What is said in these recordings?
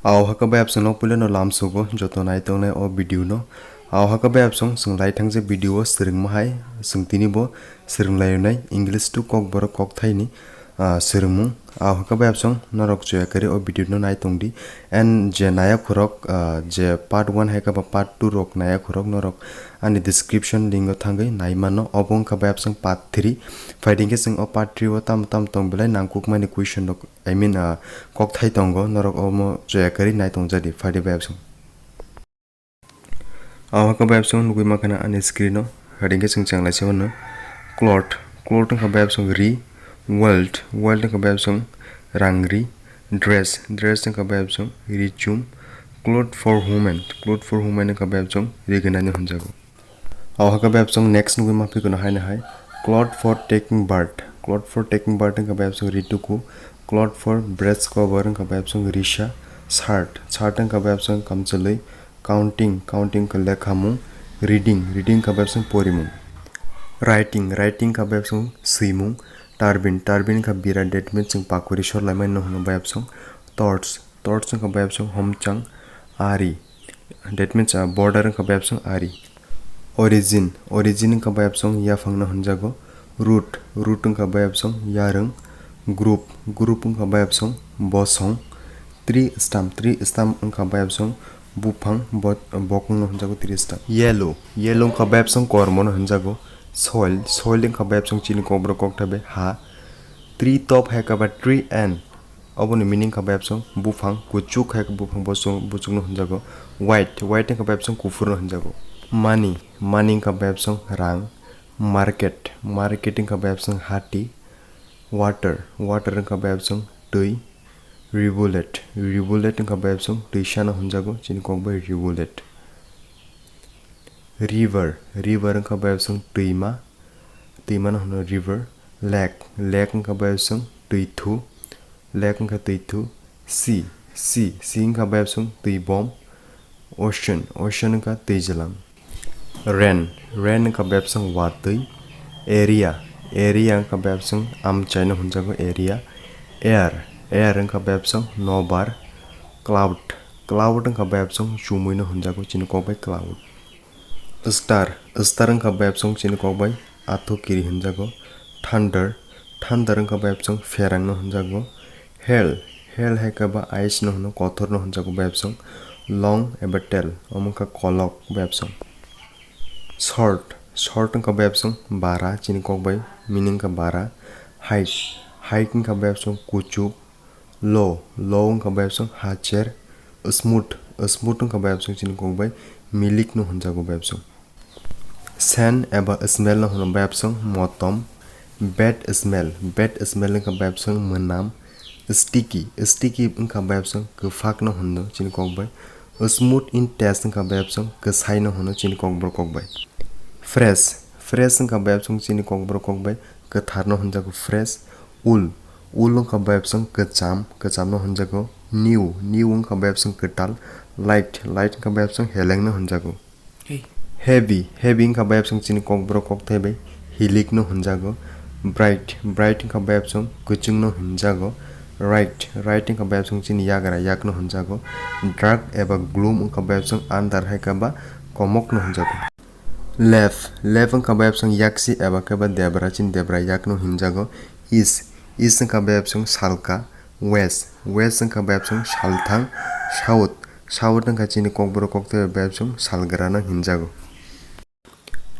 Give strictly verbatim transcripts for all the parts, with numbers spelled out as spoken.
Aw haka bai absong no puila no lamsogo joto nai tongnai o video no. Aw haka bai absong chwng lai thang je video o swrwngma hai, chwng tini bo swrwng lai nai English to Kokborok kokthai ni, ah, swrwngmung. Aw haka bai absong norok choya kari o video no nai tong di. And je naya khorok, ah, je part one hai khe ba part two rok naya khorok norok ani description link o thangwi nai mano. Obo wngkha bai absong part three. Phaidi khe chwng o part three o tam tam tong belai nangkukmani question rok, I mean, ah, kokthai tongo, norok omo choya kari nai tong jadi, phaidi bai absong. Aw haka bai absong nugwi mankha na ani screen o, phaidi khe chwng chang lai se mano. Cloth, cloth wngkha bai absong ri, wealth, wealth wngkha bai absong rang ri, dress, dress wngkha bai absong ri chum, cloth for women, cloth for women wngkha bai absong ri gwnani hwnjago. Aw haka bai absong next nugwi ma phikno haino hai. Cloth for taking bath. Cloth for taking bath wngkha bai absong rituku. Cloth for breast cover wngkha bai absong risa. Shirt. Shirt wngkha bai absong kamchalwi. Counting. Counting wngkha lekhamung. Reading. Reading wngkha bai absong porimung. Writing. Writing wngkha bai absong swimung. Turban. Turban wngkha bira, that means chwng pakuri sorlaimani no hwno bai absong. Torch. Torch wngkha bai absong homchang ari. That means, ah, border wngkha bai absong ari. Origin. Origin wngkha bai absong yaphangno hwnjago. Root. Root wngkha bai absong yarwng. Group. Group wngkha bai absong bosong. Tree stump. Tree stump wngkha bai absong buphang bo-, bokongno hwnjago tree stump. Yellow. Yellow wngkha bai absong kormono hwnjago. Soil. Soil wngkha bai absong chini kokborok kokthai bai ha. Tree top hai khe ba tree and Oboni meaning kha bai absong buphang kuchuk hai khe buphang bosong, buchukno hwnjago white, white wngkha bai absong kuphurno hwnjago. Money, money wngkha bai absong rang. Market, market wngkha bai absong hati. Water, water wngkha bai absong twi. Rivulet, rivulet wngkha bai absong twisano hwnjago, chini kok bai rivulet. River, river wngkha bai absong twima, twimano hwno river. Lake, lake wngkha bai absong twithu. Lake wngkha twithu. Sea, sea, sea wngkha bai absong twibom. Ocean, ocean wngkha twijlang. Rain, rain wngkha bai absong watwi. Area, area wngkha bai absong amchaino hwnjago area. Air, air wngkha bai absong nobar. Cloud, cloud wngkha bai absong chumuino hwnjago, chini kok bai cloud. Star, star wngkha bai absong chini kok bai athukiri hwnjago. Thunder, thunder wngkha bai absong pherangno hwnjago. Hail, hail hai khe ba ice no hwno, kothorno hwnjago bai absong. Long eba tail, omo wngkha kolok bai absong. Short, short wngkha bai absong bara, chini kok bai meaning wngkha bara. Height, height wngkha bai absong kuchuk. Low, low wngkha bai absong hacher. Smooth, smooth wngkha bai absong chini kok bai milik no hwnjago bai absong. Scent eba smell no hwno bai absong motom. Bad smell, bad smell wngkha bai absong mwnam. Sticky, sticky wngkha bai absong kwphak no hwno chini kok bai. Smooth in taste wngkha bai absong kwsai no hwno chini kok borok kok bai. Fresh, fresh wngkha bai absong chini kok borok kok bai kwthar no hwnjago fresh. Wool, wool wngkha bai absong kwcham, kwcham no hwnjago. New, new wngkha bai absong kwtal. Light, light wngkha bai absong heleng no hwnjago. Hey. Heavy, heavy wngkha bai absong chini kok borok kok thai bai hilik no hwnjago. Bright, bright wngkha bai absong kwchwng no hwnjago. Right, right wngkha bai absong chini yagra yak no hwnjago. Dark eba gloom wngkha bai absong andar hai khe ba komok no hwnjago. Left, left wngkha bai absong yaksi eba khe ba debra, chini debra yak no hwnjago. East, east wngkha bai absong salka. West, west wngkha bai absong salthang. South, south wngkha chini kok borok kok thai bai absong salgra no hwnjago.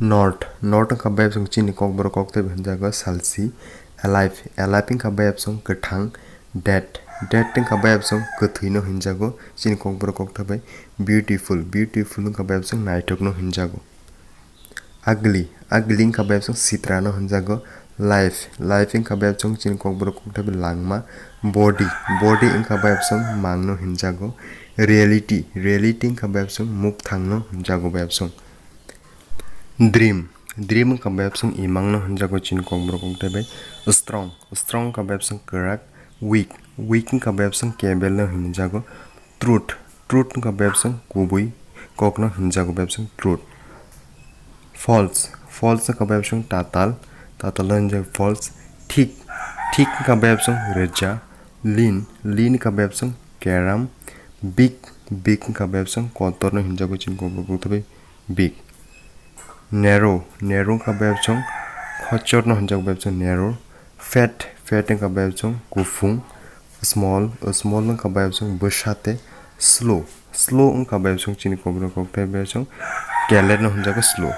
North, north wngkha bai absong chini kok borok kok thai bai hwnjago salsi. Alive, alive wngkha bai absong kwthang. Dead, dead wngkha bai absong kwthwi no hwnjago chini kok borok kok thai bai. Beautiful, beautiful wngkha bai absong naithok no hwnjago. Ugly, ugly wngkha bai absong sitra no hwnjago. Life, life wngkha bai absong chini kok borok kok thai bai langma. Body, body wngkha bai absong mang no hwnjago. Reality, reality wngkha bai absong mukthang no hwnjago bai absong. Dream, dream wngkha bai absong imang no hwnjago chini kok borok kok thai bai. Strong, strong wngkha bai absong kwrak. Weak, weak wngkha bai absong kebel no hwnjago. Truth, truth wngkha bai absong kubui kok no hwnjago bai absong truth. False, false wngkha bai absong tatal, tatal no hwnjago false. Thick, thick wngkha bai absong rwja. Lean, lean wngkha bai absong keram. Big, big wngkha bayapsong kotor no hinjago chini kokborok kokthai bai big. Narrow, narrow wngkha bayapsong khorchor no hinjago bayapsong narrow. Fat, fat wngkha bayapsong kuphung. Small, small wngkha bayapsong bwsate. Slow, slow wngkha bayapsong chini kokborok kokthai bayapsong keler no hinjago slow.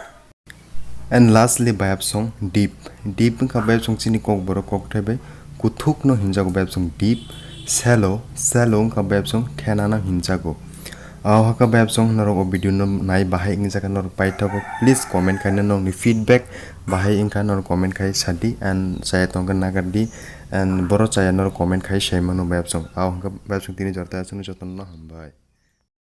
And lastly, bayapsong deep. Deep wngkha bayapsong chini kokborok kokthai bai kuthuk no hinjago bayapsong deep. Shallow, shallow wngkha bayapsong thena no hinjago. Aw hakha bayapsong norok o video no nai bahai wngjakha norok paithago. Please comment khaina nokni feedback bahai wngkha norok comment khai sadi and chaya tongkha nagardi and boro chaya norok comment khai saimano bayapsong. Aw hakha bayapsong tini jorta aswkno jotono hambai.